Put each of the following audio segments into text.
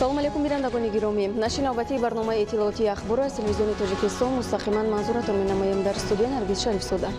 Салому алейкум, бинандагони гиромӣ. Нашри навбатии барномаи иттилоотии «Ахбор» аз Телевизиони Тоҷикистон мустақиман манзуратон менамоем. Дар студия Наргиз Шарифзода.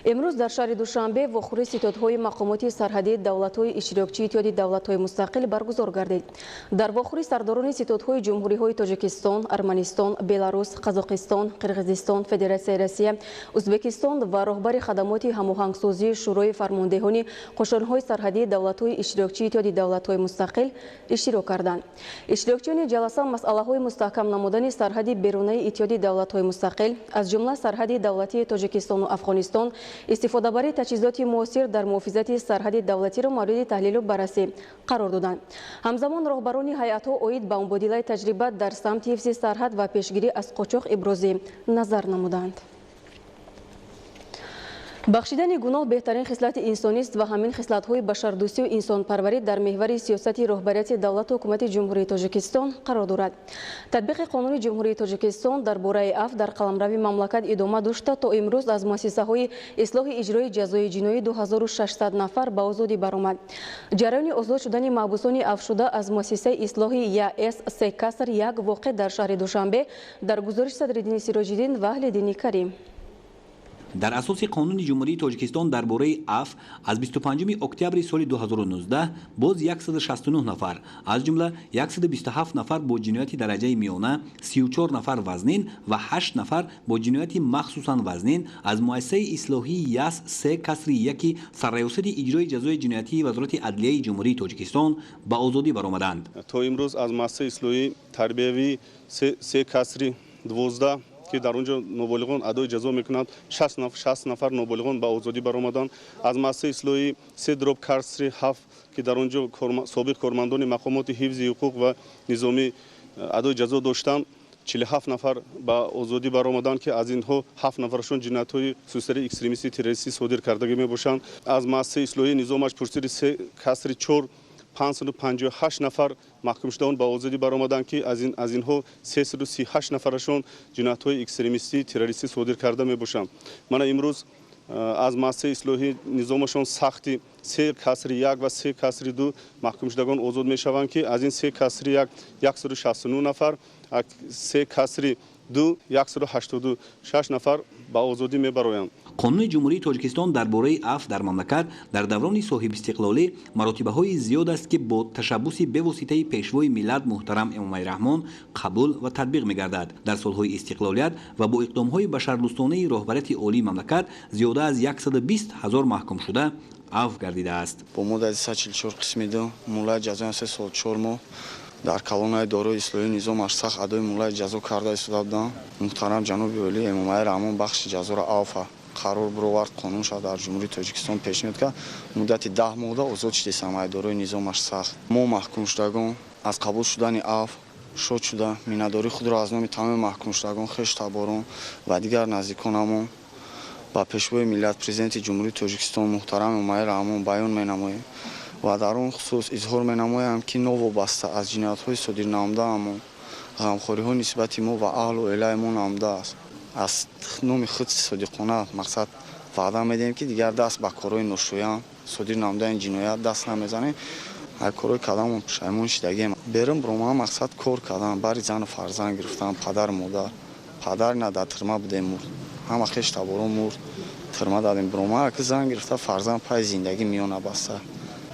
Имрӯз дар шаҳри Душанбе вохӯрии ситодҳои мақомоти сарҳадии давлатҳои иштирокчии Иттиҳоди давлатҳои мустақил баргузор гардид. Дар вохӯрӣ сардорони ситодҳои ҷумҳуриҳои Тоҷикистон, Арманистон, Беларус, Қазоқистон, Қирғизистон, Федератсияи Россия, Ӯзбекистон ва роҳбари хадамоти ҳамоҳангсозии Шӯрои фармондеҳони қӯшунҳои сарҳадии давлатҳои иштирокчии Иттиҳоди давлатҳои мустақил иштирок карданд. Иштирокчиёни ҷаласа масъалаҳои мустаҳкам намудани сарҳади берунаи Иттиҳоди давлатҳои мустақил, аз ҷумла сарҳади давлатии Тоҷикистону Афғонистон, истифодабарии таҷҳизоти муосир дар муҳофизати сарҳади давлатиро мавриди таҳлилу баррасӣ қарор доданд. Ҳамзамон роҳбарони ҳайатҳо оид ба мубодилаи таҷриба дар самти ҳифзи сарҳад ва пешгирӣ аз қочоқ ибрози назар намуданд. Бахшидани гуноҳ беҳтарин хислати инсонист ва ҳамин хислатҳои башардӯстию инсонпарварӣ дар меҳвари сиёсати роҳбарияти давлату ҳукумати Ҷумҳурии Тоҷикистон қарор дорад. Татбиқи қонуни Ҷумҳурии Тоҷикистон дар бораи афв дар қаламрави мамлакат идома дошта, то имрӯз аз муассисаҳои ислоҳи иҷрои ҷазои ҷиноӣ 2600 нафар ба озодӣ баромад. Ҷараёни озод шудани маҳбусони афвшуда аз муассисаи ислоҳи ЯС се каср як воқеъ дар шаҳри Душанбе дар гузориши Садриддини Сироҷиддин ва Аҳлиддини Карим. Дар асоси қонуни Ҷумҳурии Тоҷикистон дар бораи афв аз 25 октябри соли 2019 боз 169 нафар, аз ҷумла 127 нафар бо ҷинояти дараҷаи миёна, 34 нафар вазнин ва 8 нафар бо ҷинояти махсусан вазнин аз муассисаи ислоҳии ЯС се касри яки Сарраёсати иҷрои ҷазои ҷиноятии Вазорати адлияи Ҷумҳурии Тоҷикистон ба озодӣ баромаданд. То имрӯз аз муассисаи ислоҳии тарбиявии се касри 12, ки дар он ҷо ноболиғон адои ҷазо мекунанд, 60 нафар ноболиғон ба озодӣ баромаданд. Аз муассисаи ислоҳии се дроб касри ҳафт, ки дар он ҷо собиқ кормандони мақомоти ҳифзи ҳуқуқ ва низомӣ адои ҷазо доштанд, 47 нафар ба озодӣ баромаданд, ки аз инҳо 7 нафарашон ҷиноятҳои хусусияти экстремистӣ, террористӣ содир кардагӣ мебошанд. Аз муассисаи ислоҳии низомаш пурсири се касри чор 558 нафар маҳкумшудагон ба озодӣ баромаданд, ки аз инҳо 338 нафарашон ҷиноятҳои экстремистӣ, террористӣ содир карда мебошанд. Мана имрӯз аз муассисаи ислоҳии низомашон сахти се касри як ва се касри ду маҳкумшудагон озод мешаванд, ки аз ин се касри як 169 нафар, се касри ду 186 нафар ба озодӣ мебароянд. Қонуни Ҷумҳурии Тоҷикистон дар бораи афв дар мамлакат дар даврони соҳибистиқлолӣ маротибаҳои зиёд аст, ки бо ташаббуси бевоситаи Пешвои миллат муҳтарам Эмомалӣ Раҳмон қабул ва татбиқ мегардад. Дар солҳои истиқлолият ва бо иқдомҳои башардӯстонаи роҳбарияти олии мамлакат зиёда аз 120 ҳазор маҳкумшуда афв гардидааст. Бо моддаи 144 қисми 2 муҳлати ҷазои 3 сол 4 моҳ дар колонияи дорои ислоҳии низомаш сахт адои муҳлати ҷазо карда истода будам. Муҳтарам ҷаноби олӣ Эмомалӣ Раҳмон бахши ҷазоро авфа қарор бировард, қонунша дар Ҷумҳурии Тоҷикистон пешниҳод кард. Муддати 10 моҳда озод шудесам ай дорои низомаш сахт. Мо, маҳкумшудагон, аз қабул шудани афв шод шуда, миннатдории худро аз номи тамоми маҳкумшудагон, хешу таборон ва дигар наздиконамон ба Пешвои миллат, Президенти Ҷумҳурии Тоҷикистон муҳтарам Эмомалӣ Раҳмон баён менамоем ва дар он хусус изҳор менамоям, ки новобаста аз ҷиноятҳои содир намудаамон, ғамхориҳо нисбати мо ва аҳлу оилаи мо намудааст. Аз номи худ содиқона мақсад ваъда медиҳем, ки дигар даст ба корҳои ношоям, содир намудани ҷиноят даст намезанем. Ай корҳои кардамон пушаймон шидагием. Берун биромадам, мақсад кор кардан, бари зану фарзанд гирифтан, падару модар. Падар на дар тирма будем, мурд, ҳама хеш таборон мурд, тирма дадем. Биромад, ки зан гирифта, фарзанд пайи зиндагӣ миёна баста,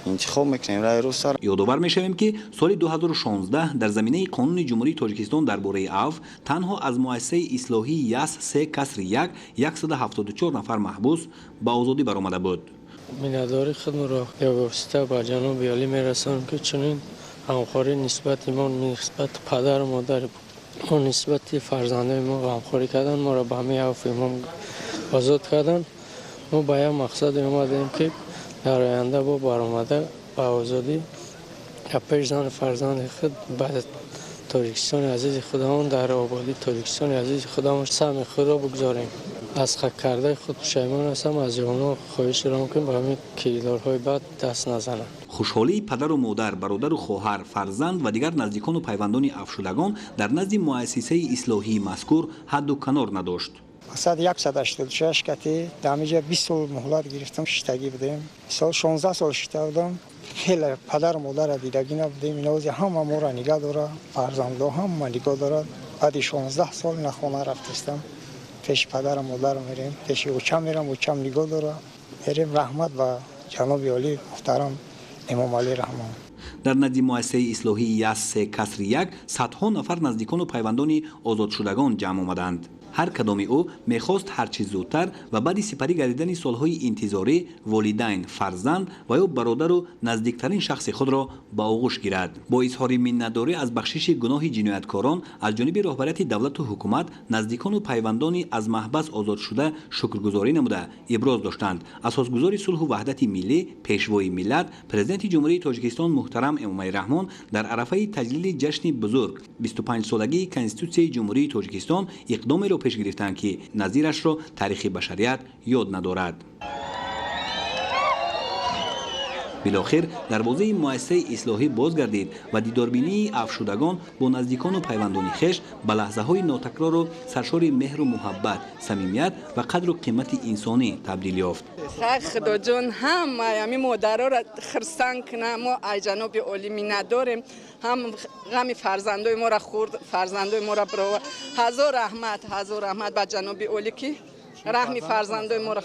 интихоб мекунем раи ростар. Ёдовар мешавем, ки соли 2016 дар заминаи қонуни Ҷумҳурии Тоҷикистон дар бораи афв танҳо аз муассисаи ислоҳии ЯС се касри як 174 нафар маҳбус ба озодӣ баромада буд. Миннатдории худро бевосита ба ҷаноби олӣ мерасонем, ки чунин ғамхорӣ нисбати мо, нисбати падару модари мо, нисбати фарзандои мо ғамхорӣ карданд, моро ба ҳамин афви мо озод карданд. Мо ба як мақсаде омадем, ки дар оянда бо баромада ба озодӣ дар пеш зану фарзанди худ ба Тоҷикистони азизи худамон, дар ободии Тоҷикистони азизи худамон саҳми худро бигзорем. Аз кардаи худ пушаймон ҳастам. Аз онҳо хоҳиш дорам, ки ба ҳамин кирдорҳои бад даст назананд. Хушҳолии падару модар, бародару хоҳар, фарзанд ва дигар наздикону пайвандони афвшудагон дар назди муассисаи ислоҳии мазкур ҳадду канор надошт. Масалан 186 кати дамиҷа 20 сол муҳлат гирифтам, шиштагӣ будем. Сол 16 сол шишта будам. Хеле падару модарро дидагӣ набудем. Инози ҳама моро нигоҳ дорад, фарзандо ҳама нигоҳ дорад. Баъди 16 сол на хона рафтистам. Пеши падару модарам мерем, пеши учам мерам, учам нигоҳ дорад. Мерем, раҳмат ба ҷаноби олӣ муҳтарам Эмомалӣ Раҳмон. Дар назди муассисаи ислоҳии ЯС 3 касри 1 садҳо нафар наздикону пайвандони озодшудагон ҷамъ омаданд. Ҳар кадоми ӯ мехост ҳарчи зудтар ва баъди сипарӣ гардидани солҳои интизорӣ волидайн, фарзанд ва ё бародару наздиктарин шахси худро ба оғӯш гирад. Бо изҳори миннатдорӣ аз бахшиши гуноҳи ҷинояткорон аз ҷониби роҳбарияти давлату ҳукумат, наздикону пайвандони аз маҳбас озодшуда шукргузорӣ намуда иброз доштанд. Асосгузори сулҳу ваҳдати миллӣ, пешвои миллат, президенти Ҷумҳурии Тоҷикистон муҳтарам Эмомалӣ Раҳмон дар арафаи таҷлили ҷашни бузург 25-солагии Конститутсияи Ҷумҳурии Тоҷикистон иқдомеро пеш гирифтанд, ки назирашро таърихи башарият ёд надорад. Билохир дарвозаи муассисаи ислоҳӣ боз гардид ва дидорбинии афшудагон бо наздикону пайвандони хеш ба лаҳзаҳои нотакрору саршори меҳру муҳаббат, самимият ва қадру қимати инсонӣ табдил ёфт. Худоҷон, ҳамаи ҳамин модароро хирсанд кунад. Мо ай ҷаноби олӣ миннатдорем. Ҳам ғами фарзандои моро хӯрд, фарзандои моро баровард. Ҳазор раҳмат, ҳазор раҳмат ба ҷаноби олӣ, ки раҳми фарзандои моро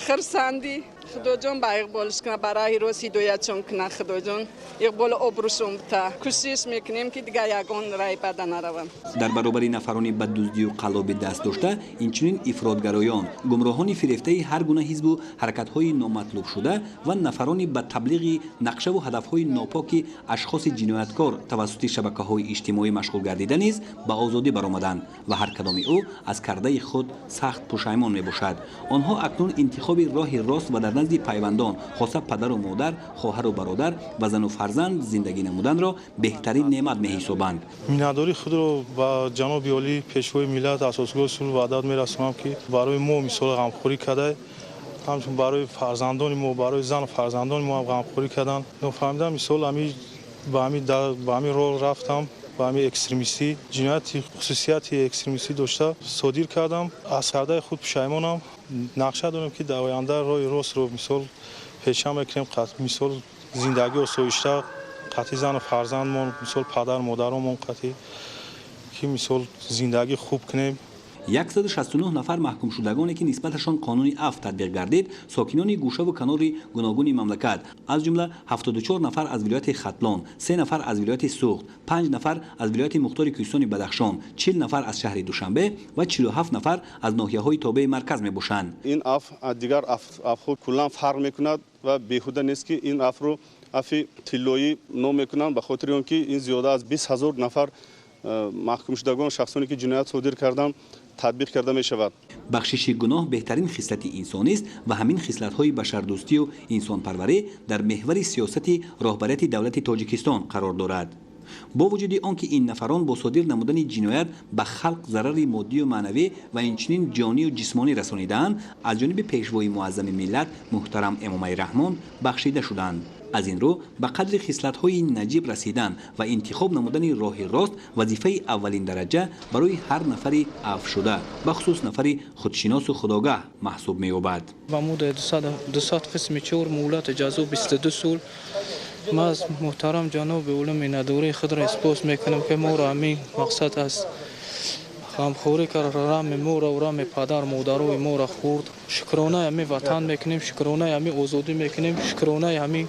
хирсандӣ. Худоҷон ба иқболш кунад, ба раҳи рост ҳидоятшон кунад. Худоҷон иқболу обрӯшон бита. Кӯшиш мекунем, ки дигар ягон раҳи бада нараванд. Дар баробари нафарони ба дуздию қаллоби даст дошта, инчунин ифротгароён, гумроҳони фирефтаи ҳар гуна ҳизбу ҳаракатҳои номатлубшуда ва нафарони ба таблиғи нақшаву ҳадафҳои нопоки ашхоси ҷинояткор тавассути шабакаҳои иҷтимоӣ машғул гардида низ ба озодӣ баромаданд ва ҳар кадоми ӯ аз кардаи худ сахт пушаймон мебошад. Онҳо акнун интихоби роҳи рост ва дар назди пайвандон, хоса падару модар, хоҳару бародар ва зану фарзанд зиндагӣ намуданро беҳтарин неъмат меҳисобанд. Миннатдории худро ба ҷаноби олӣ, пешвои миллат, асосгузори сулҳу ваҳдат мерасонам, ки барои мо мисол ғамхорӣ карда, ҳамчун барои фарзандони мо, барои зану фарзандони мо ҳам ғамхорӣ карданд. Нофаҳмидам, мисол ба ҳамин роҳ рафтам, ба ҳамин экстремистӣ, ҷинояти хусусияти экстремистӣ дошта содир кардам. Аз кардаи худ пушаймонам. Нақша дорем, ки дар оянда роҳи ростро мисол пеша мекунем, мисол зиндагӣ осоишта қатъи зану фарзандмон, мисол падару модаронмон қатъи, ки мисол зиндагӣ хуб кунем. 169 нафар маҳкумшудагоне, ки нисбаташон қонуни афв татбиқ гардид, сокинони гӯшаву канори гуногуни мамлакат, аз ҷумла 74 нафар аз вилояти Хатлон, 3 нафар аз вилояти Суғд, 5 нафар аз вилояти Мухтори Кӯҳистони Бадахшон, 40 нафар аз шаҳри Душанбе ва 47 нафар аз ноҳияҳои тобеи марказ мебошанд. Ин афв аз дигар афвҳо куллан фарқ мекунад ва беҳуда нест, ки ин афвро афви тиллоӣ ном мекунанд, ба хотири он ки ин зиёда аз 20 ҳазор нафар маҳкумшудагон, шахсоне ки ҷиноят содир карданд, татбиқ карда мешавад. Бахшиши гуноҳ беҳтарин хислати инсонист ва ҳамин хислатҳои башардӯстию инсонпарварӣ дар меҳвари сиёсати роҳбарияти давлати Тоҷикистон қарор дорад. Бо вуҷуди он ки ин нафарон бо содир намудани ҷиноят ба халқ зарари моддию маънавӣ ва инчунин ҷонию ҷисмонӣ расонидаанд, аз ҷониби пешвои муаззами миллат муҳтарам Эмомалӣ Раҳмон бахшида шуданд. Аз ин рӯ ба қадри хислатҳои наҷиб расидан ва интихоб намудани роҳи рост вазифаи аввалин дараҷа барои ҳар нафари афвшуда, бахусус нафари худшиносу худогаҳ маҳсуб меёбад. Ба муддаи 200 қисми 4 муҳлати ҷазо 22 сол ман аз муҳтарам ҷаноби олӣ миннатдории худро исбот мекунам, ки моро ҳамин мақсад аз ғамхорӣ кард, рами моро, рами падар модарои моро хӯрд. Шукронаи ҳамин ватан мекунем, шукронаи ҳамин озодӣ мекунем, шукронаи ҳамин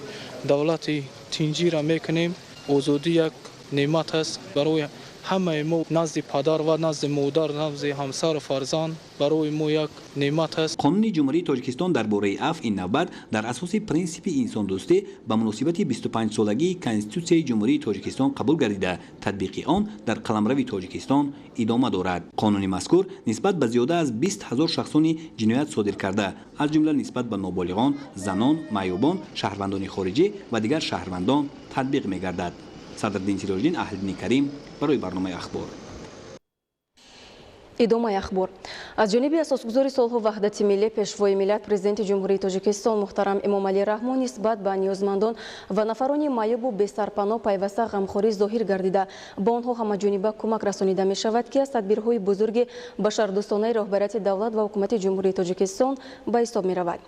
давлати тинҷиро мекунем. Озодӣ як неъмат аст барои ҳамаи мо, назди падар ва назди модар, назди ҳамсару фарзанд барои мо як неъмат аст. Қонуни Ҷумҳурии Тоҷикистон дар бораи афв ин навбат дар асоси принсипи инсондӯстӣ ба муносибати 25-солагии Конститутсияи Ҷумҳурии Тоҷикистон қабул гардида, татбиқи он дар қаламрави Тоҷикистон идома дорад. Қонуни мазкур нисбат ба зиёда аз 20 ҳазор шахсони ҷиноят содир карда, аз ҷумла нисбат ба ноболиғон, занон, маъюбон, шаҳрвандони хориҷӣ ва дигар шаҳрвандон татбиқ мегардад. Садриддин Сироҷиддин, Аҳлиддини Карим барои барномаи Ахбор. Идомаи ахбор. Аз ҷониби асосгузори сулҳу ваҳдати миллӣ, Пешвои миллат, Президенти Ҷумҳурии Тоҷикистон муҳтарам Эмомалӣ Раҳмон нисбат ба ниёзмандон ва нафарони маъюбу бесарпаноҳ пайваста ғамхорӣ зоҳир гардида, ба онҳо ҳамаҷониба кӯмак расонида мешавад, ки аз тадбирҳои бузурги башардӯстонаи роҳбарияти давлат ва ҳукумати Ҷумҳурии Тоҷикистон ба ҳисоб меравад.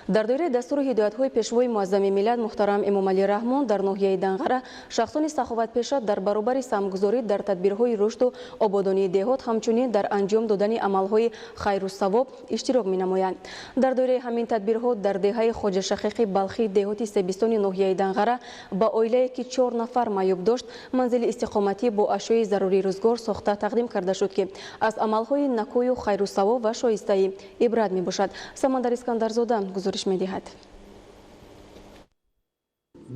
Дар доираи дастуру ҳидоятҳои Пешвои муаззами миллат муҳтарам Эмомалӣ Раҳмон дар ноҳияи Данғара шахсони саховатпеша дар баробари саҳмгузорӣ дар тадбирҳои рушду ободонии деҳот, ҳамчунин дар анҷом додани амалҳои хайру савоб иштирок менамоянд. Дар доираи ҳамин тадбирҳо дар деҳаи Хоҷашақиқи Балхӣ, деҳоти Себистони ноҳияи Данғара ба оилае, ки 4 нафар маъюб дошт, манзили истиқоматӣ бо ашёи зарурии рӯзгор сохта тақдим карда шуд, ки аз амалҳои накӯю хайру савоб ва шоистаи ибрат мебошад. Самандар Искандарзода гузориш медиҳад.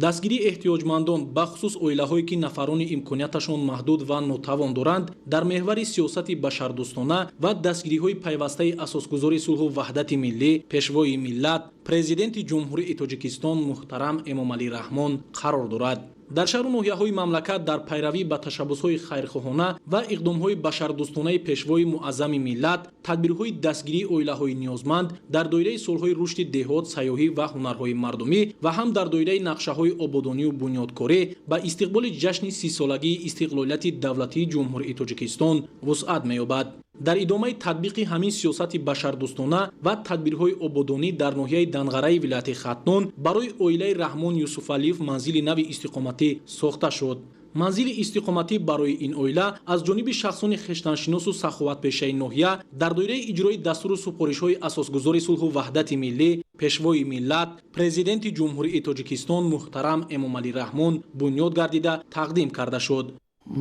Дастгирии эҳтиёҷмандон, бахусус оилаҳое, ки нафарони имконияташон маҳдуд ва нотавон доранд, дар меҳвари сиёсати башардӯстона ва дастгириҳои пайвастаи асосгузори сулҳу ваҳдати миллӣ, Пешвои миллат, Президенти Ҷумҳурии Тоҷикистон муҳтарам Эмомалӣ Раҳмон қарор дорад. Дар шаҳру ноҳияҳои мамлакат дар пайравӣ ба ташаббусҳои хайрхоҳона ва иқдомҳои башардӯстонаи Пешвои муаззами миллат, тадбирҳои дастгирии оилаҳои ниёзманд дар доираи солҳои рушди деҳот, сайёҳӣ ва ҳунарҳои мардумӣ ва ҳам дар доираи нақшаҳои ободонию бунёдкорӣ ба истиқболи ҷашни 30-солагии истиқлолияти давлатии Ҷумҳурии Тоҷикистон вусъат меёбад. Дар идомаи татбиқи ҳамин сиёсати башардӯстона ва тадбирҳои ободонӣ дар ноҳияи Данғараи вилояти Хатлон барои оилаи Раҳмон Юсуфалиев манзили нави истиқоматӣ сохта шуд. Манзили истиқоматӣ барои ин оила аз ҷониби шахсони хештаншиносу саховатпешаи ноҳия дар доираи иҷрои дастуру супоришҳои асосгузори сулҳу ваҳдати миллӣ, Пешвои миллат, Президенти Ҷумҳурии Тоҷикистон муҳтарам Эмомалӣ Раҳмон бунёд гардида тақдим карда шуд.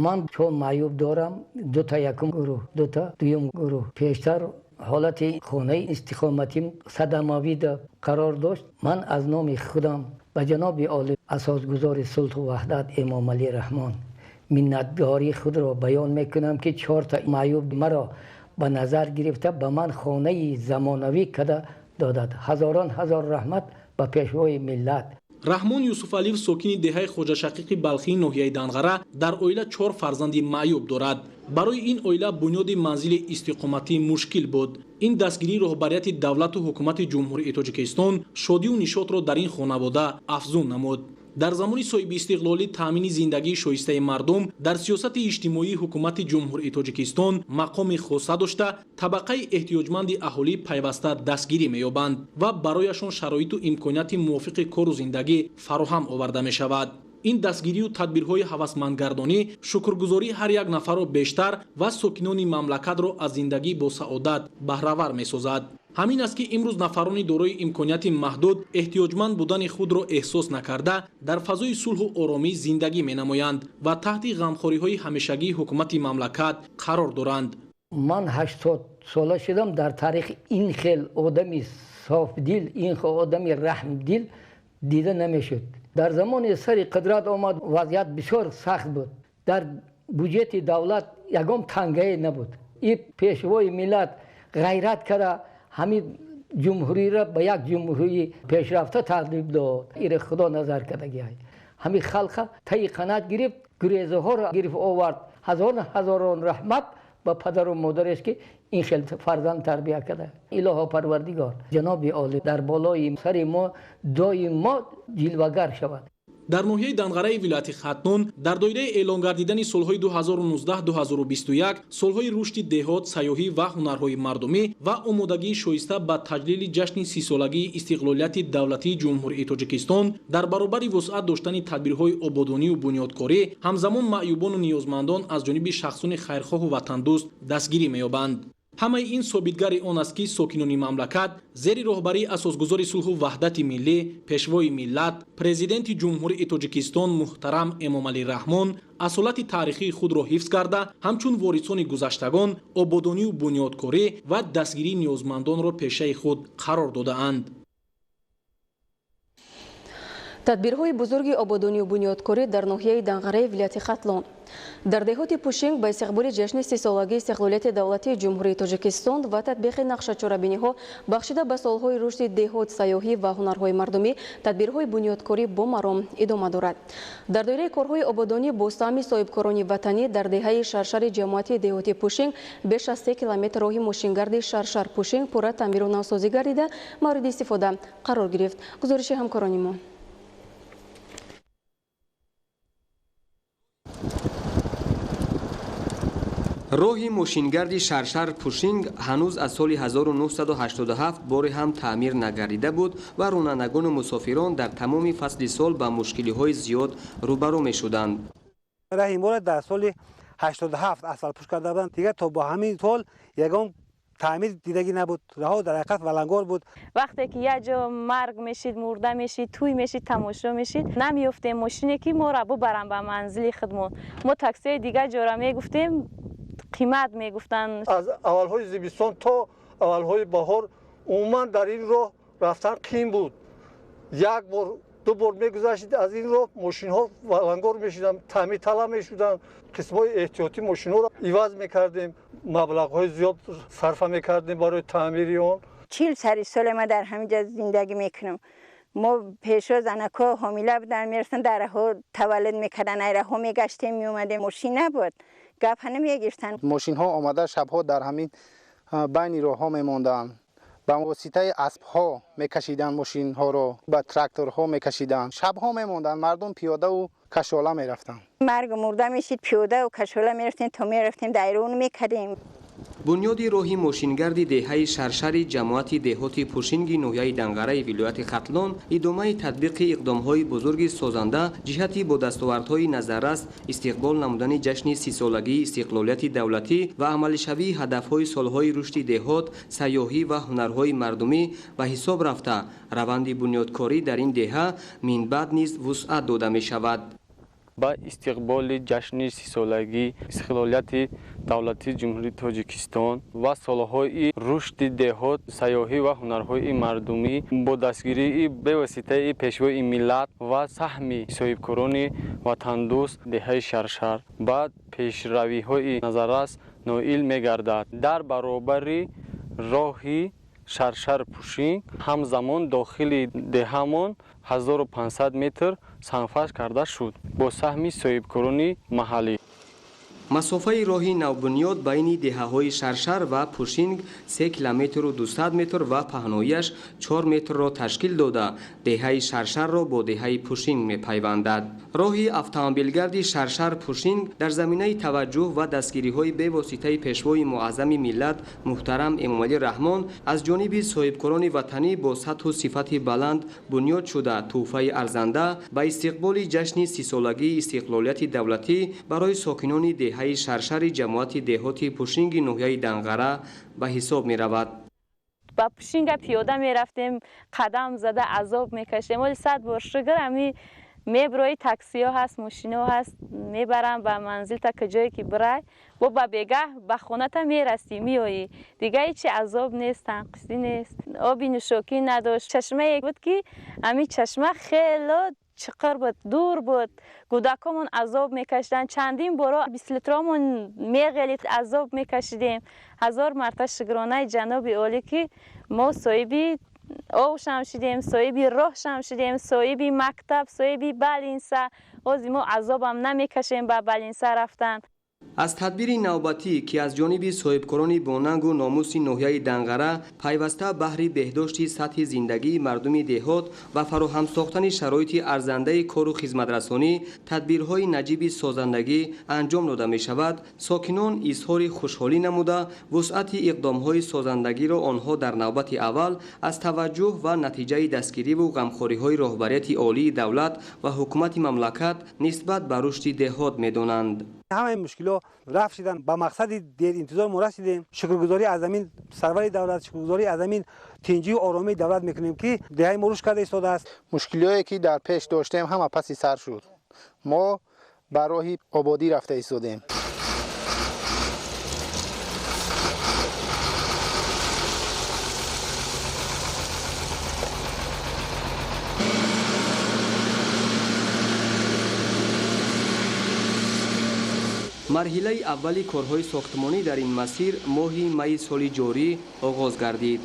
Ман чор маъюб дорам, дута якум гурӯҳ, дута дуюм гурӯҳ. Пештар ҳолати хонаи истиқоматим садамавида қарор дошт. Ман аз номи худам ба ҷаноби олӣ, асосгузори сулҳу ваҳдат Эмомалӣ Раҳмон миннатдории худро баён мекунам, ки чорта маъюб маро ба назар гирифта ба ман хонаи замонавӣ када додад. Ҳазорон ҳазор раҳмат ба Пешвои миллат. Раҳмон Юсуфалиев, сокини деҳаи Хоҷашақиқи Балхии ноҳияи Данғара, дар оила 4 фарзанди маъюб дорад. Барои ин оила бунёди манзили истиқоматӣ мушкил буд. Ин дастгирии роҳбарияти давлату ҳукумати Ҷумҳурии Тоҷикистон шодию нишотро дар ин хонавода афзун намуд. Дар замони соҳибистиқлолӣ таъмини зиндагии шоистаи мардум дар сиёсати иҷтимоии ҳукумати Ҷумҳурии Тоҷикистон мақоми хоса дошта, табақаи эҳтиёҷманди аҳолӣ пайваста дастгирӣ меёбанд ва барояшон шароиту имконияти мувофиқи кору зиндагӣ фароҳам оварда мешавад. Ин дастгирию тадбирҳои ҳавасмандгардонӣ шукргузории ҳар як нафарро бештар ва сокинони мамлакатро аз зиндагӣ бо саодат баҳравар месозад. Ҳамин аст, ки имрӯз нафарони дорои имконияти маҳдуд эҳтиёҷманд будани худро эҳсос накарда, дар фазои сулҳу оромӣ зиндагӣ менамоянд ва таҳти ғамхориҳои ҳамешагии ҳукумати мамлакат қарор доранд. Ман 80 сола шудам, дар таърих ин хел одами софдил, ин хел одами раҳмдил дида намешуд. Дар замони сари қудрат омад, вазъият бисёр сахт буд. Дар буҷети давлат ягон тангае набуд. И Пешвои миллат ғайрат карда ҳамин ҷумҳуриро ба як ҷумҳурии пешрафта тақдим дод. Ире Худо назар кардагиай. Ҳамин халқа таи қанат гирифт, гурезаҳоро гирифт овард. Ҳазорон ҳазорон раҳмат ба падару модареш, ки ин хел фарзанд тарбия карда. Илоҳо Парвардигор, ҷаноби олӣ дар болои сари мо доимо ҷилвагар шавад. Дар ноҳияи Данғараи вилояти Хатлон дар доираи эълон гардидани солҳои 2019-2021 солҳои рушди деҳот, сайёҳӣ ва ҳунарҳои мардумӣ ва омодагии шоиста ба таҷлили ҷашни 30-солагии истиқлолияти давлатии Ҷумҳурии Тоҷикистон дар баробари вусъат доштани тадбирҳои ободонию бунёдкорӣ, ҳамзамон маъюбону ниёзмандон аз ҷониби шахсони хайрхоҳу ватандӯст дастгирӣ меёбанд. Ҳамаи ин собитгари он аст, ки сокинони мамлакат зери роҳбарии асосгузори сулҳу ваҳдати миллӣ, Пешвои миллат, Президенти Ҷумҳурии Тоҷикистон муҳтарам Эмомалӣ Раҳмон асолати таърихии худро ҳифз карда, ҳамчун ворисони гузаштагон ободонию бунёдкорӣ ва дастгирии ниёзмандонро пешаи худ қарор додаанд. Тадбирҳои бузурги ободонию бунёдкорӣ дар ноҳияи Данғараи вилояти Хатлон. Дар деҳоти Пушинг ба истиқболи ҷашни сисолагии истиқлолияти давлатии Ҷумҳурии Тоҷикистон ва татбиқи нақшачорабиниҳо бахшида ба солҳои рушди деҳот, сайёҳӣ ва ҳунарҳои мардумӣ тадбирҳои бунёдкорӣ бо маром идома дорад. Дар доираи корҳои ободонӣ бо саҳми соҳибкорони ватанӣ дар деҳаи Шаршари ҷамоати деҳоти Пушинг беш аз 3 километр роҳи мошингарди Шаршар-Пушинг пурра таъмиру навсозӣ гардида мавриди истифода қарор гирифт. Гузориши ҳамкорони мо. Роҳи мошингарди Шаршар-Пушинг ҳанӯз аз соли 1987 боре ҳам таъмир нагардида буд ва ронандагону мусофирон дар тамоми фасли сол ба мушкилиҳои зиёд рӯбарӯ мешуданд. Раҳи моро дар соли 87 асфалтпӯш карда буданд. Дигар то бо ҳамин сол ягон таъмир дидагӣ набуд. Раҳо дар ҳақиқат валангор буд. Вақте ки як ҷо марг мешид, мурда мешид, тӯй мешид, тамошо мешид, намеёфтем мошине ки моро бубаранд ба манзили худмон. Мо таксиҳои дигар ҷора мегуфтем, қимат мегуфтанд. Аз аввалҳои зимистон то аввалҳои баҳор умуман дар ин роҳ рафтан қиин буд. Як бор, ду бор мегузаштид аз ин роҳ, мошинҳо валангор мешуданд, таъмир талаб мешуданд. Қисмҳои эҳтиётӣ мошинҳоро иваз мекардем, маблағҳои зиёд сарфа мекардем барои таъмири он. 40 сари сол ма дар ҳамин ҷо зиндагӣ мекунам. Мо пешо занакҳо ҳомила буданд, мерафтанд дараҳо таваллуд мекарданд, айраҳо мегаштем, меомадем. Мошин набуд, гап намегирифтанд. Мошинҳо омада шабҳо дар ҳамин байни роҳҳо мемонданд. Ба воситаи аспҳо мекашиданд мошинҳоро, ба тракторҳо мекашиданд. Шабҳо мемонданд, мардум пиёдаву кашола мерафтанд. Марг мурда мешид, пиёдаву кашола мерафтем, то мерафтем дайрон мекардем. Бунёди роҳи мошингарди деҳаи Шаршари ҷамоати деҳоти Пушинги ноҳияи Данғараи вилояти Хатлон идомаи татбиқи иқдомҳои бузурги созанда ҷиҳати бо дастовардҳои назаррас истиқбол намудани ҷашни сисолагии истиқлолияти давлатӣ ва амалишавии ҳадафҳои солҳои рушди деҳот, сайёҳӣ ва ҳунарҳои мардумӣ ба ҳисоб рафта, раванди бунёдкорӣ дар ин деҳа минбаъд низ вусъат дода мешавад. Ба истиқболи ҷашни сисолагии истиқлолияти давлатии Ҷумҳурии Тоҷикистон ва солҳои рушди деҳот, сайёҳӣ ва ҳунарҳои мардумӣ бо дастгирии бевоситаи пешвои миллат ва саҳми соҳибкорони ватандӯст деҳаи Шаршар ба пешравиҳои назаррас ноил мегардад. Дар баробари роҳи Шаршар-Пушинг ҳамзамон дохили деҳамон 1500 метр сангфарш карда шуд бо саҳми соҳибкорони маҳаллӣ. Масофаи роҳи навбунёд байни деҳаҳои Шаршар ва Пушинг 3 километру 200 метр ва паҳнояш 4 метрро ташкил дода, деҳаи Шаршарро бо деҳаи Пушинг мепайвандад. Роҳи автомобилгарди Шаршар-Пушинг дар заминаи таваҷҷӯҳ ва дастгириҳои бевоситаи пешвои муаззами миллат муҳтарам Эмомалӣ Раҳмон аз ҷониби соҳибкорони ватанӣ бо сатҳу сифати баланд бунёд шуда, тӯҳфаи арзанда ба истиқболи ҷашни сисолагии истиқлолияти давлатӣ барои сокинони деҳаи Шаршари ҷамоати деҳоти Пушинги ноҳияи Данғара ба ҳисоб меравад. Ба Пушинга пиёда мерафтем, қадам зада азоб мекашидем. Вале 100 бор шукр ҳами меброи таксиҳо ҳаст, мошинаҳо ҳаст, мебарам ба манзил та ҷое ки бирай, бо ба бегаҳ ба хоната мерасӣ, меоӣ. Дига ҳечи азоб нест, танқисӣ нест. Оби нӯшокӣ надошт. Чашмае буд ки ҳамин чашма хело чиқир буд, дур буд. Кӯдакомон азоб мекашиданд. Чандин боро 20 литромон меғелид, азоб мекашидем. Ҳазор марта шукронаи ҷаноби олӣ ки мо соҳиби овшам шудем, соҳиби роҳшам шудем, соҳиби мактаб, соҳиби балинса. Ҳозир мо азобам намекашем ба балинса рафтан. Аз тадбири навбатӣ, ки аз ҷониби соҳибкорони бонангу номуси ноҳияи Данғара пайваста баҳри беҳдошти сатҳи зиндагии мардуми деҳот ва фароҳам сохтани шароити арзандаи кору хизматрасонӣ тадбирҳои наҷиби созандагӣ анҷом дода мешавад, сокинон изҳори хушҳолӣ намуда, вусъати иқдомҳои созандагиро онҳо дар навбати аввал аз таваҷҷӯҳ ва натиҷаи дастгириву ғамхориҳои роҳбарияти олии давлат ва ҳукумати мамлакат нисбат ба рушди деҳот медонанд. Ҳамаи мушкилҳо рафт шуданд, ба мақсади деринтизор мо расидем. Шукргузорӣ аз ҳамин сарвари давлат, шукргузорӣ аз ҳамин тинҷию оромии давлат мекунем, ки деҳаи мо рушд карда истодааст. Мушкилиҳое ки дар пеш доштем ҳама паси сар шуд. Мо ба роҳи ободӣ рафта истодем. Марҳилаи аввали корҳои сохтмонӣ дар ин масир моҳи майи соли ҷорӣ оғоз гардид.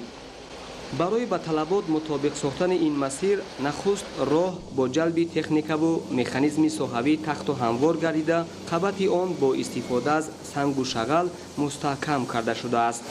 Барои ба талабот мутобиқ сохтани ин масир нахуст роҳ бо ҷалби техникаву механизми соҳавӣ тахту ҳамвор гардида, қабати он бо истифода аз сангу шағал мустаҳкам карда шудааст.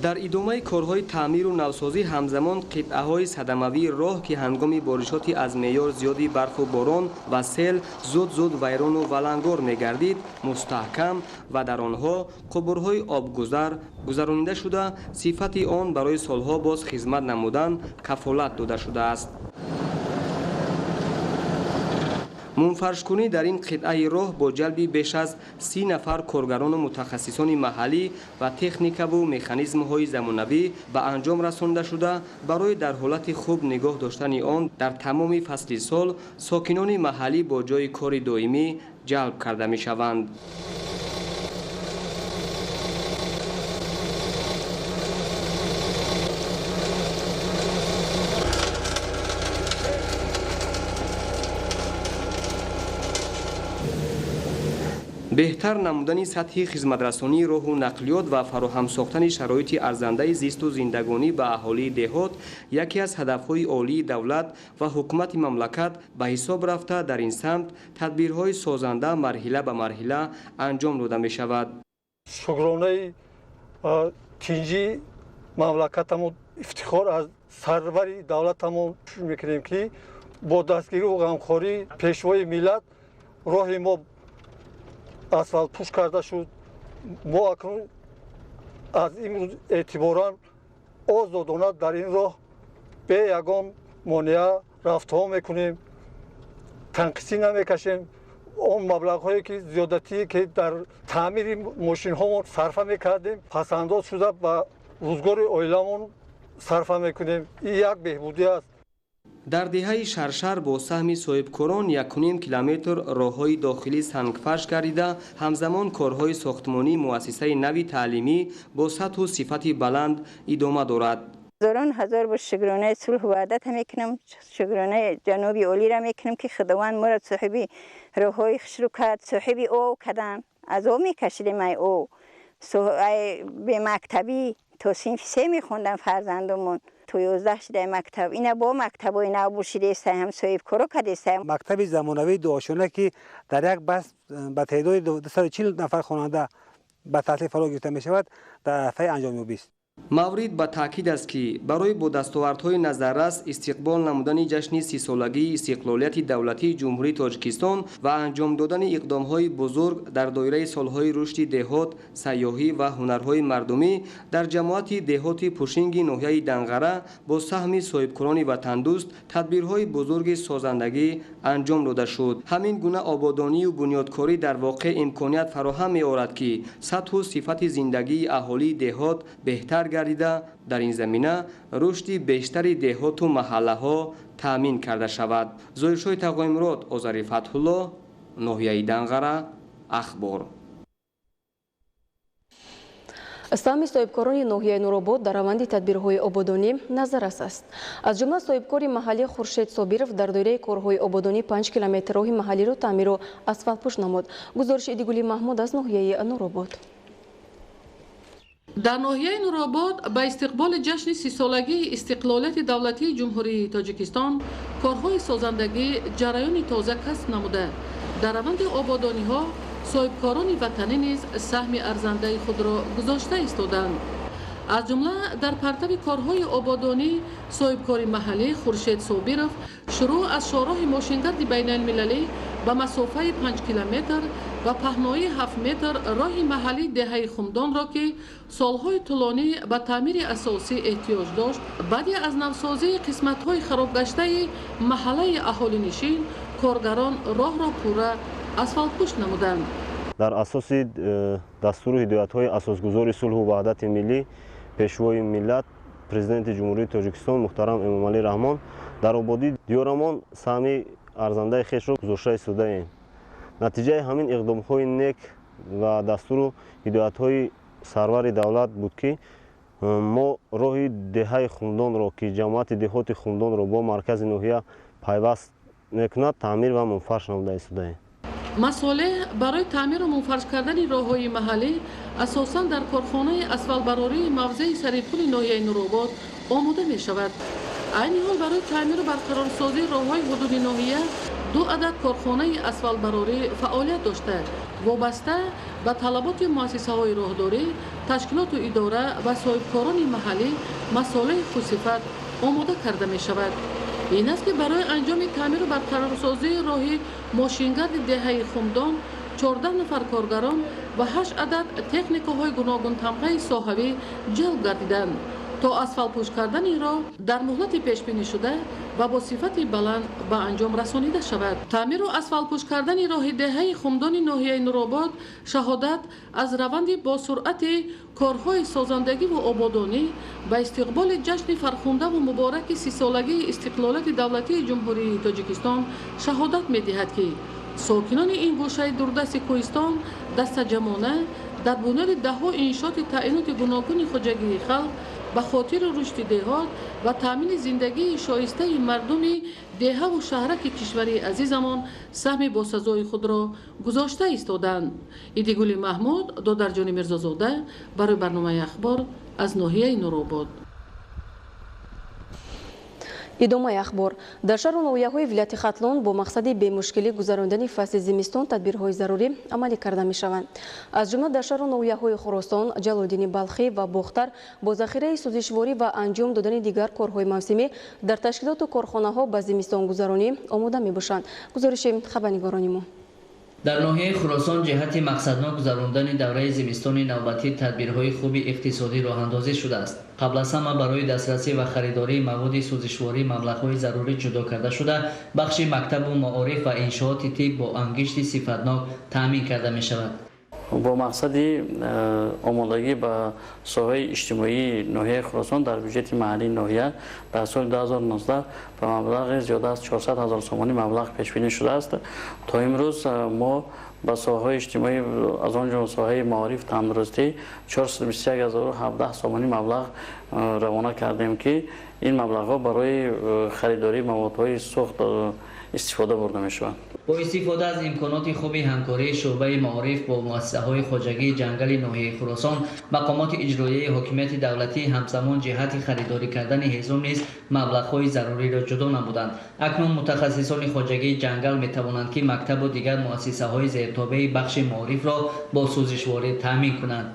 Дар идомаи корҳои таъмиру навсозӣ ҳамзамон қитъаҳои садамавии роҳ, ки ҳангоми боришоти аз меъёр зиёди барфу борон ва сел зуд-зуд вайрону валангор мегардид, мустаҳкам ва дар онҳо қубурҳои обгузар гузаронида шуда, сифати он барои солҳо боз хизмат намудан кафолат дода шудааст. Мунфаршкунӣ дар ин қитъаи роҳ бо ҷалби беш аз 30 нафар коргарону мутахассисони маҳаллӣ ва техникаву механизмҳои замонавӣ ба анҷом расонда шуда, барои дар ҳолати хуб нигоҳ доштани он дар тамоми фасли сол сокинони маҳаллӣ бо ҷойи кори доимӣ ҷалб карда мешаванд. Беҳтар намудани сатҳи хизматрасонии роҳу нақлиёт ва фароҳам сохтани шароити арзандаи зисту зиндагонӣ ба аҳолии деҳот яке аз ҳадафҳои олии давлат ва ҳукумати мамлакат ба ҳисоб рафта, дар ин самт тадбирҳои созанда марҳила ба марҳила анҷом дода мешавад. Шукронаи тинҷии мамлакатамон, ифтихор аз сарвари давлатамон мекунем, ки бо дастгирию ғамхории пешвои миллат роҳи мо асфалтпӯш карда шуд. Мо акнун аз имрӯз эътиборан озодона дар ин роҳ бе ягон монеа рафтҳо мекунем, танқисӣ намекашем. Он маблағҳое ки зиёдатие ки дар таъмири мошинҳомон сарфа мекардем, пасандоз шуда ба рӯзгори оиламон сарфа мекунем. Ин як беҳбудӣ аст. Дар деҳаи Шаршар бо саҳми соҳибкорон 1,5 километр роҳҳои дохилӣ сангфарш гардида, ҳамзамон корҳои сохтмонии муассисаи нави таълимӣ бо сатҳу сифати баланд идома дорад. Ҳазорон ҳазор бор шукронаи сулҳу ваҳдат мекунам, шукронаи ҷаноби олиро мекунам, ки худованд моро соҳиби роҳҳои хушрӯ кард, соҳиби об кардан. Аз об мекашидем, ай об бемактабӣ то синфи се мехондам фарзандумон, то 11 шидаи мактаб. Ина бо мактабҳои нав бушидеста, ҳам соҳибкоро кардеста. Мактаби замонавии дуошона, ки дар як баст ба теъдоди 240 нафар хонанда ба таҳсил фаро гирифта мешавад, дар арафаи анҷомёбист. Маврид ба таъкид аст, ки барои бо дастовардҳои назаррас истиқбол намудани ҷашни 30-солагии истиқлолияти давлатии Ҷумҳурии Тоҷикистон ва анҷом додани иқдомҳои бузург дар доираи солҳои рушди деҳот, сайёҳӣ ва ҳунарҳои мардумӣ дар ҷамоати деҳоти Пушинги ноҳияи Данғара бо саҳми соҳибкорони ватандӯст тадбирҳои бузурги созандагӣ анҷом дода шуд. Ҳамин гуна ободонию бунёдкорӣ дар воқеъ имконият фароҳам меорад, ки сатҳу сифати зиндагии аҳолии деҳот беҳтар гардида, дар ин замина рушди бештари деҳоту маҳаллаҳо таъмин карда шавад. Зоҳиршоҳи Тағоимурод, Озари Фатҳулло, ноҳияи Данғара, Ахбор. Саҳми соҳибкорони ноҳияи Нуробод дар раванди тадбирҳои ободонӣ назаррас аст. Аз ҷумла соҳибкори маҳаллӣ Хуршед Собиров дар доираи корҳои ободонӣ 5 километр роҳи маҳаллиро таъмиру асфалтпӯш намуд. Гузориши Идигули Маҳмуд аз ноҳияи Нуробод. Дар ноҳияи Нуробод ба истиқболи ҷашни 30-солагии истиқлолияти давлатии Ҷумҳурии Тоҷикистон корҳои созандагӣ ҷараёни тоза касб намуда, дар раванди ободониҳо соҳибкорони ватанӣ низ саҳми арзандаи худро гузошта истоданд. Аз ҷумла дар партави корҳои ободонӣ соҳибкори маҳаллӣ Хуршед Собиров шурӯъ аз шоҳроҳи мошингарди байналмилалӣ ба масофаи 5 километр ва паҳноии 7 метр роҳи маҳаллии деҳаи Хумдонро, ки солҳои тӯлонӣ ба таъмири асосӣ эҳтиёҷ дошт, баъди аз навсозии қисматҳои харобгаштаи маҳаллаи аҳолинишин коргарон роҳро пурра асфалтпӯш намуданд. Дар асоси дастуру ҳидоятҳои асосгузори сулҳу ваҳдати миллӣ, пешвои миллат, Президенти Ҷумҳурии Тоҷикистон муҳтарам Эмомалӣ Раҳмон дар ободии диёрамон саҳми арзандаи хешро гузошта истодаем. Натиҷаи ҳамин иқдомҳои нек ва дастуру ҳидоятҳои сарвари давлат буд, ки мо роҳи деҳаи Хумдонро, ки ҷамоати деҳоти Хумдонро бо маркази ноҳия пайваст мекунад, таъмир ва мунфарш намуда истодаем. Масолеҳ барои таъмиру мунфарш кардани роҳҳои маҳаллӣ асосан дар корхонаи асфалтбарории мавзеи Сарипули ноҳияи Нуробод омода мешавад. Айни ҳол барои таъмиру барқарорсозии роҳҳои ҳудуди ноҳия 2 адад корхонаи асфалтбарорӣ фаъолият дошта, вобаста ба талаботи муассисаҳои роҳдорӣ, ташкилоту идора ва соҳибкорони маҳаллӣ масолеҳи хусифат омода карда мешавад. Ин аст, ки барои анҷоми таъмиру барқарорсозии роҳи мошингарди деҳаи Хумдон 14 нафар коргарон ва 8 адад техникаҳои гуногунтамғаи соҳавӣ ҷалб гардиданд, то асфалтпӯш кардани роҳ дар муҳлати пешбинишуда ва бо сифати баланд ба анҷом расонида шавад. Таъмиру асфалтпӯш кардани роҳи деҳаи Хумдони ноҳияи Нуробод шаҳодат аз раванди босуръати корҳои созандагиву ободонӣ ба истиқболи ҷашни фархундаву мубораки 30-солагии истиқлолияти давлатии Ҷумҳурии Тоҷикистон шаҳодат медиҳад, ки сокинони ин гӯшаи дурдасти кӯҳистон дастаҷамона дар бунёди даҳҳо иншооти таъиноти гуногуни хоҷагии халқ ба хотири рушди деҳот ва таъмини зиндагии шоистаи мардуми деҳаву шаҳраки кишвари азизамон саҳми босазои худро гузошта истоданд. Идигули Маҳмуд, Додарҷони Мирзозода барои барномаи Ахбор аз ноҳияи Нуробод. Идомаи ахбор. Дар шаҳру ноҳияҳои вилояти Хатлон бо мақсади бемушкилӣ гузарондани фасли зимистон тадбирҳои зарурӣ амалӣ карда мешаванд. Аз ҷумла дар шаҳру ноҳияҳои Хуросон, Ҷалолиддини Балхӣ ва Бохтар бо захираи сӯзишворӣ ва анҷом додани дигар корҳои мавсимӣ дар ташкилоту корхонаҳо ба зимистонгузаронӣ омода мебошанд. Гузориши хабарнигорони мо. Дар ноҳияи Хуросон ҷиҳати мақсаднок гузарондани давраи зимистони навбатӣ тадбирҳои хуби иқтисодӣ роҳандозӣ шудааст. Қабл аз ҳама барои дастрасӣ ва харидории маводи сӯзишворӣ маблағҳои зарурӣ ҷудо карда шуда, бахши мактабу маориф ва иншооти тиб бо ангишти сифатнок таъмин карда мешавад. Бо мақсади омодагӣ ба соҳаи иҷтимоии ноҳияи Хуросон дар бюҷети маҳаллии ноҳия дар соли 2019 ба маблағи зиёда аз 400 ҳазор сомонӣ маблағ пешбинӣ шудааст. То имрӯз мо ба соҳаҳои иҷтимоӣ, аз он ҷумла соҳаи маориф, тандурустӣ 421 017 сомонӣ маблағ равона кардем, ки ин маблағҳо барои харидории маводҳои сӯхт истифода бурда мешаванд. Бо истифода аз имконоти хуби ҳамкории шӯъбаи маориф бо муассисаҳои хоҷагии ҷангали ноҳияи Хуросон, мақомоти иҷроияи ҳокимияти давлатӣ ҳамзамон ҷиҳати харидорӣ кардани ҳезум низ маблағҳои заруриро ҷудо намуданд. Акнун мутахассисони хоҷагии ҷангал метавонанд, ки мактабу дигар муассисаҳои зертобеи бахши маорифро бо сӯзишворӣ таъмин кунанд.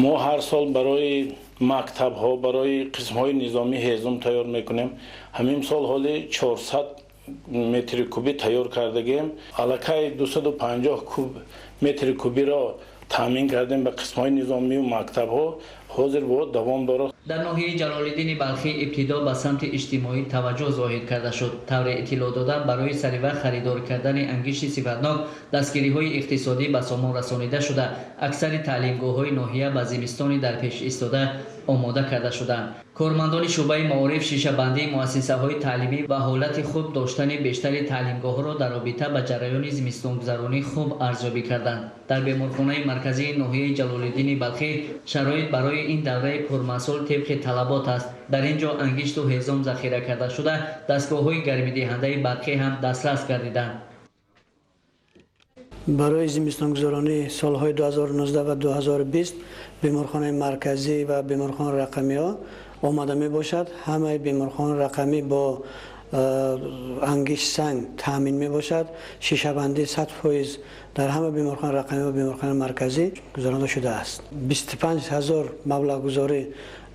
Мо ҳар сол барои мактабҳо, барои қисмҳои низомӣ ҳезум тайёр мекунем. Ҳамин сол ҳоли 400 метри кубӣ тайёр кардагем. Аллакай 250 куб метри кубиро таъмин кардем ба қисмҳои низомию мактабҳо. Ҳозир бо давом дорад. Дар ноҳияи Ҷалолиддини Балхӣ ибтидо ба самти иҷтимоӣ таваҷҷӯҳ зоҳир карда шуд. Тавре иттилоъ додам, барои саривақт харидор кардани ангишти сифатнок дастгириҳои иқтисодӣ ба сомон расонида шуда, аксари таълимгоҳҳои ноҳия ба зимистони дар пеш истода омода карда шуданд. Кормандони шӯъбаи маориф шишабандии муассисаҳои таълимӣ ва ҳолати хуб доштани бештари таълимгоҳҳоро дар робита ба ҷараёни зимистонгузаронӣ хуб арзёбӣ карданд. Дар беморхонаи марказии ноҳияи Ҷалолиддини Балхӣ шароит барои ин давраи пурмасъул тибқи талабот аст. Дар ин ҷо ангишту ҳезум захира карда шуда, дастгоҳҳои гармидиҳандаи барқӣ ҳам дастрас гардиданд. Барои зимистонгузаронии солҳои 2019 ва 2020 беморхонаи марказӣ ва беморхонаи рақамиҳо омода мебошад. Ҳамаи беморхонаи рақамӣ бо ангишт санг таъмин мебошад. Шишабандӣ 100% дар ҳама беморхонаи рақамӣ ва беморхонаи марказӣ гузаронда шудааст. 25 000 маблағгузорӣ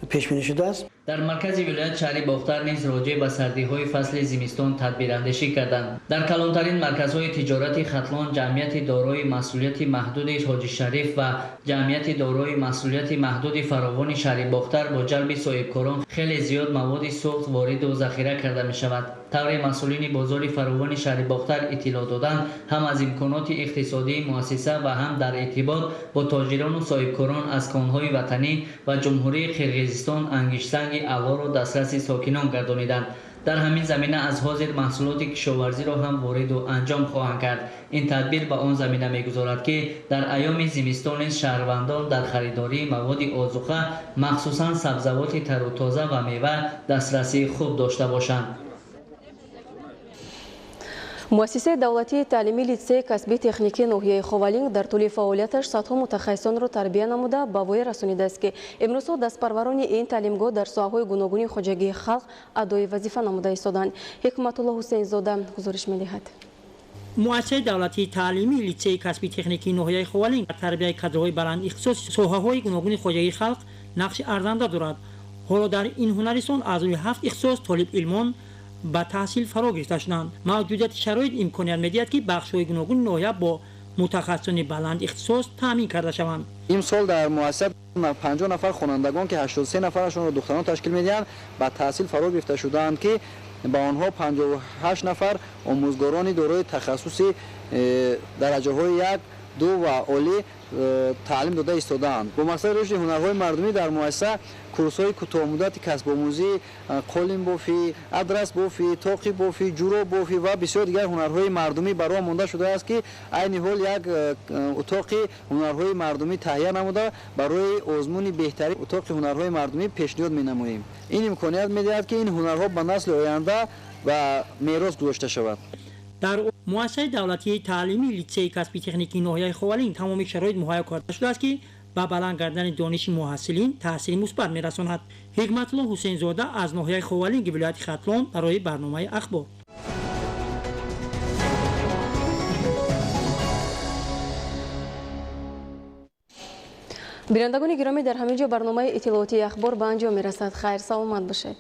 пешбинӣ шудааст. Дар маркази вилоят шаҳри Бохтар низ роҷеъ ба сардиҳои фасли зимистон тадбирандешӣ карданд. Дар калонтарин марказҳои тиҷорати Хатлон ҷамъияти дорои масъулияти маҳдуди Ҳоҷи Шариф ва ҷамъияти дорои масъулияти маҳдуди фаровони шаҳри Бохтар бо ҷалби соҳибкорон хеле зиёд маводи сӯхт вориду захира карда мешавад. Тавре масъулини бозори фаровони шаҳри Бохтар иттилоъ доданд, ҳам аз имконоти иқтисодии муассиса ва ҳам дар иртибот бо тоҷирону соҳибкорон аз конҳои ватанӣ ва ҷумҳурии Қирғизистон ангиштсанги аълоро дастраси сокинон гардониданд. Дар ҳамин замина аз ҳозир маҳсулоти кишоварзиро ҳам вориду анҷом хоҳанд кард. Ин тадбир ба он замина мегузорад, ки дар айёми зимистон низ шаҳрвандон дар харидории маводи озуқа, махсусан сабзавоти тару тоза ва мева дастрасии хуб дошта бошанд. Муассисаи давлатии таълимии литсеи касбии техникии ноҳияи Ховалинг дар тӯли фаъолияташ садҳо мутахассисонро тарбия намуда ба воя расонидааст, ки имрӯзҳо дастпарварони ин таълимгоҳ дар соҳаҳои гуногуни хоҷагии халқ адои вазифа намуда истоданд. Ҳикматулло Ҳусейнзода гузориш медиҳад. Муассисаи давлатии таълимии литсеи касбии техникии ноҳияи Ховалинг дар тарбияи кадрҳои баланд ихтисоси соҳаҳои гуногуни хоҷагии халқ нақши арзанда дорад. Ҳоло дар ин ҳунаристон аз рӯи 7 ихтисос толибилмон ба таҳсил фаро гирифта шуданд. Мавҷудияти шароит имконият медиҳад, ки бахшҳои гуногуни ноҳия бо мутахассисони баланд ихтисос таъмин карда шаванд. Имсол дар муассиса 50 нафар хонандагон, ки 83 нафарашонро духтарон ташкил медиҳанд, ба таҳсил фаро гирифта шудаанд, ки ба онҳо 58 нафар омӯзгорони дорои тахассуси дараҷаҳои 1, 2 ва олӣ таълим дода истодаанд. Бо мақсади рушди ҳунарҳои мардумӣ дар муассиса курсҳои кӯтоҳмуддати касбомӯзӣ, қолинбофӣ, адрасбофӣ, тоқибофӣ, ҷуробофӣ ва бисёр дигар ҳунарҳои мардумӣ ба роҳ монда шудааст, ки айни ҳол як утоқи ҳунарҳои мардумӣ таҳия намуда барои озмуни беҳтарин утоқи ҳунарҳои мардумӣ пешниҳод менамоем. Ин имконият медиҳад, ки ин ҳунарҳо ба насли оянда ба мерос гузошта шавад. Дар муассисаи давлатии таълимии литсеи касбии техникии ноҳияи Ховалинг тамоми шароит муҳайё карда шудааст, ки ба баланд кардани дониши муҳассилин таъсири мусбат мерасонад. Ҳикматулло Ҳусейнзода аз ноҳияи Ховалинги вилояти Хатлон барои барномаи Ахбор. Бинандагони гиромӣ, дар ҳамин ҷо барномаи иттилоотии Ахбор ба анҷом мерасад. Хайр, саломат бошед.